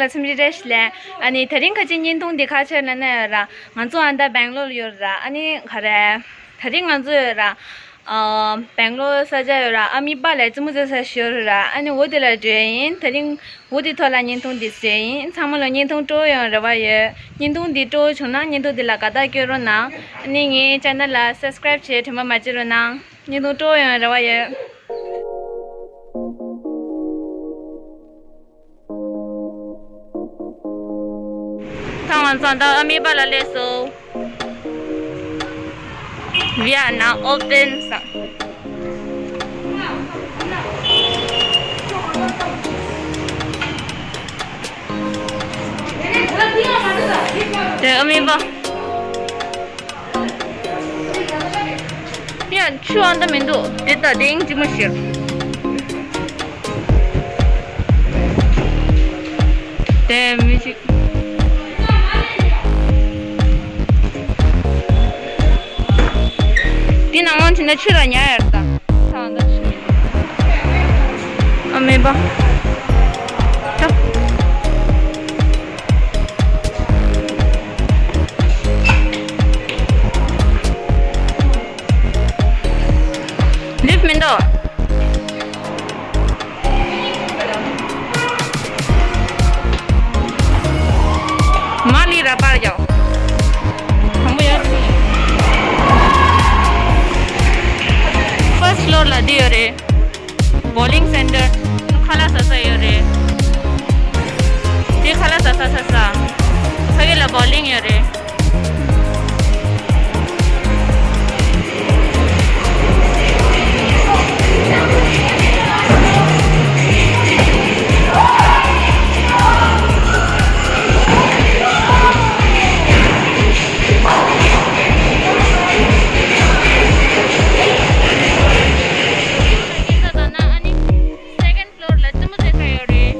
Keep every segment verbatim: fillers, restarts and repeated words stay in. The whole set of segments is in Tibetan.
ཚེམ་རི་རེ་ཞིག་ལས། ཨ་ནི་དེ་རིང་ཁ་ཅིག་བརྙན་ཐུང་འདི་ག་ཆེར་ལ་ན་ཡོད་ར། ང་ཚོ་ཨ་ད་སྦེང་ལོར་ཡོད་ར། ཨ་ནི་ག་རེ། དེ་རིང་ང་ཚོ་ཡོད་ར། ཨ། སྦེང་ལོར་ས་ཆ་ཡོད་ར། ཨ་མི་པ་ལ་རྩེད་མོ་རྩེ་ས་ཞིག་ཡོད་ར། ཨ་ནི་འོ་དེ་ལ་འགྲོ་ཡིན། དེ་རིང་འོ་དེ་ཐོག་ལ་བརྙན་ཐུང་འདི་བཟོས་ཡིན། ཚང་མ་ལ་བརྙན་ཐུང་སྤྲོ་ཡོང་རེ་བ་ཡོད། བརྙན་ཐུང་འདི་སྤྲོ་བྱུང་ན་བརྙན་ཐུང་འདི་ལ་དགའ་རྟགས་སྐྱོན་རོགས་གནང་། ཨ་ནི་ངའི་ཆེ་ནལ་ལ་སབ་སི་ཀ་རེབ་བྱེད་དྲན་པ་མ་བརྗེད་རོགས་གནང་། བརྙན་ཐུང་སྤྲོ་ཡོང་རེ་བ་ཡོད། ད་ང་ཚོ་ད་ཨ་མི་པ་ལ་སླེབས་སོང་། We are now open. དེ་ཨ་མི་པ། ཡ། ཆུ་ཨ་འདྲ་མི་འདུག་དེ་ད་དེ་ཡིན་གཅིག་མ་ཤེས། དེ་མི་ཤེས། དེ་ནང་ལོགས་ཕྱིན་ན་ཆུ་ར་ཉག་ཡར་ད། ད་ཨ་འདྲ་ཆུ། ཨ་མི་པ། ད། ལིབ་མི་འདུག་མ་ལི་ར་པར་ཡོད། དང་པོ་ཡོད། ཕར་སི་ཕི་ལོར་ལ་འདི་ཡོད་རེད། བོ་ལིང་སེན་ཊར། ཁ་ལག་ཟ་ས་ཡོད་རེད། དེ་ཁ་ལག་ཟ་ས་ཟ་ས། ཕ་གི་ལ་བོ་ལིང་ཡོད་རེད། ཕ་གི་ལ་ད་ན་ཨ་ནི་སེ་ཀེན་ཌི་ཕི་ལོར་ལ་རྩེད་མོ་རྩེ་ས་ཡོད་རེད།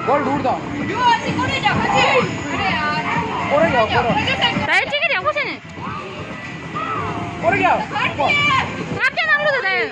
སྒོར་ལུར་དང་། སྒོར་ཡ་སྒོར། ད་ཡ་གཅིག་གི་ཡག་པོ་བྱས་ནས། སྒོར་ཡ་སྒོར། ང་སྐད་ནང་ལུགས་དང་ད་ཡ།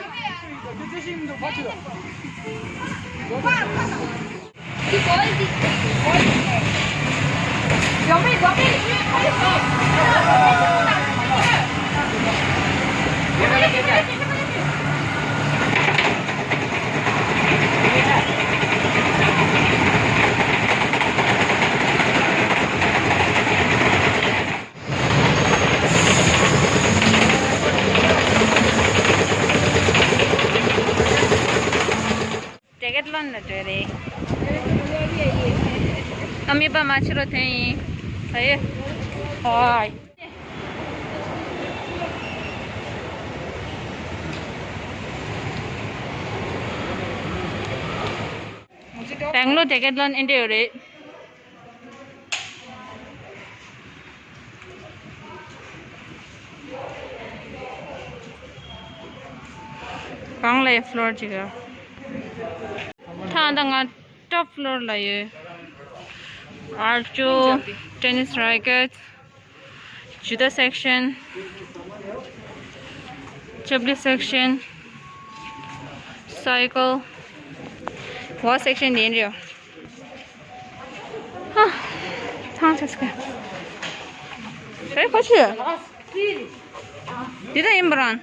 ཇེ་ཀེད་ལོན་ལ་འགྲོ་རེད། ཨ་མི་པ་མ་ཕྱི་རུ་ཐོན་ཡིན། ཨ་ཡེ། ཧོའི། སྦེང་ལོར་ཇེ་ཀེད་ལོན་ཨེ་འདྲ་ཡོད་རེད། གང་ལ་ཡི་ཕློར་ཅིག་ཡོད། ཐང་ད་ང་ཊོབ་ཕློར་ལ་ཡོད། ཨར་ཅོ། ཊེ་ནིས་རེ་ཀེཊ། ཇུ་ཏ་སེག་ཤན། ཅབ་ལི་སེག་ཤན། སའི་ཀལ། ཝ་སེག་ཤན་དེ་འདྲ་ཡོད། ཧ། ཐང་ཆད་སོང་། རེད་ཁོ་ཆུ། འདི་ད་ཡིན་པ་རང་།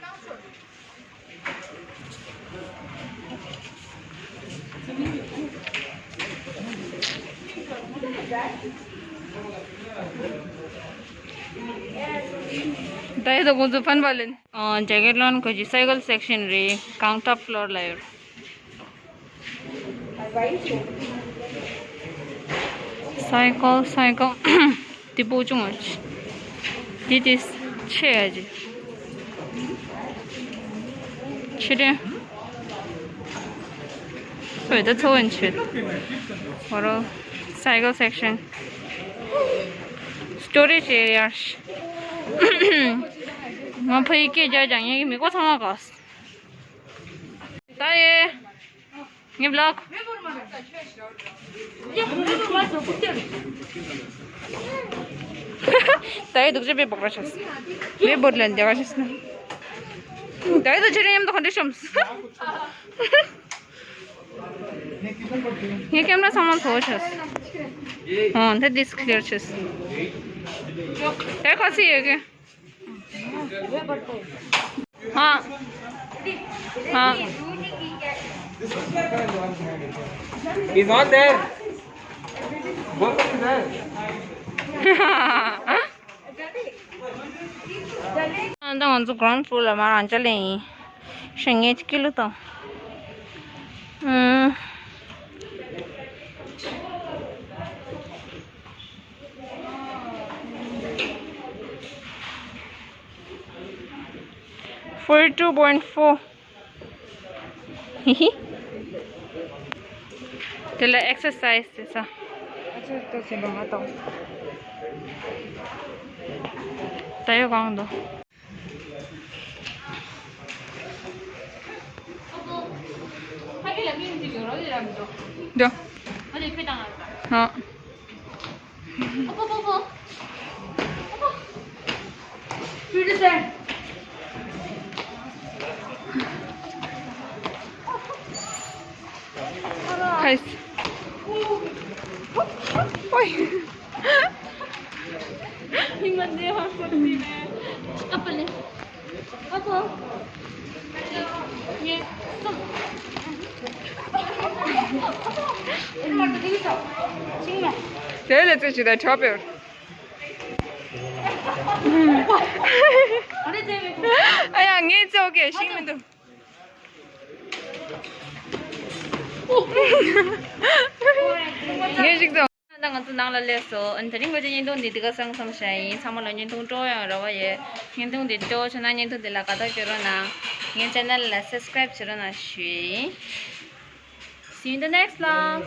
ད་ཡིན་ད་ཁོང་ཚོ་ཕན་པ་ལེན། ཨ། ཇེ་ཀེད་ལོན་ཁོ་ཅི་སའི་ཀལ་སེག་ཤན་རེད། གང་ཊོབ་ཕློར་ལ་ཡོད། སའི་ཀལ། སའི་ཀལ། དེ་པོ་ཅུང་ཨ། དེ་དེ་ཆེ་ཨ་ཅི། ཆེ་དྲན། ཨོ་ད་ཚོ་ཨན་ཆེ། ཧོ་རོ། སའི་ཀལ་སེག་ཤན། སི་ཊོ་རེཇ་ཨེ་རི་ཡ། ང་ཕ་ཡི་སྐད་རྒྱག་ཀྱང་ངའི་མི་གོ་ཚང་མ་གོ། ད་ཡེ། ངའི་བི་ལོག་ད་ཡེ་སྡུག་ཅག་པའི་སྦོག་ར་ཆགས། མེ་བོར་ལན་དེ་ག་ཆགས་ན། ད་ཡེ་ད་ཆེ་རིང་མཉམ་དུ་ག་འདྲ་བཤམས། ངའི་ཀེམ་ར་ཚང་མ་ཚོ་ཆགས། ཨོ་ད་དིས་ཀི་ལི་ཡར་ཆགས། ད་ག་ཚོད་ཡོད་གི། ཧ། ཧ། He's not there. Both of them there. ད་ང་ཚོ་གྷ་རའུན་ཕོར་ལ་མར་རང་ཅག་སླེབས་ཡིན། ཤ་ངས་ཀི་ལོ་དང་། ཨུམ། Forty two point four. དེ་ལ་ཨེག་སར་སའི་ཛི་བྱེད་ས། ཨ་ཅེ་ཏོ་ཆེན་པོ་མ་གཏོགས། ད་ཡོད་གང་འདུག་འདུག་ཧ། ཁྱི་མ་འདི་ཧ་ཁོ་ཏི་ནས། ཨ་པ་ལེ། ཨ་ཁོ། ངས་སོང་། དེ་ལས་ཙི་ཞིག་དང་གྲོགས་པོ། ཨ་ཡ་ངས་ཙོག་གེ་ཤིང་མི་འདུག་ངས་ཞིག་ཙོག་ད་ང་ཚོ་ནང་ལ་སླེབས་སོང་། ཨ་ནི་དེ་རིང་ང་ཚོའི་བརྙན་ཐུང་འདི་འདི་ག་སང་མཚམས་བཞག་ཡིན། ཚང་མ་ལ་བརྙན་ཐུང་སྤྲོ་ཡོང་རེ་བ་ཡོད། བརྙན་ཐུང་འདི་སྤྲོ་བྱུང་ན་བརྙན་ཐུང་འདི་ལ་དགའ་རྟགས་སྐྱོན་རོགས་གནང་། ངའི་ཆེ་ནལ་ལ་སབ་སི་ཀ་རའིབ་བྱེད་རོགས་གནང་ཞུ་ཡིན། See you in the next vlog.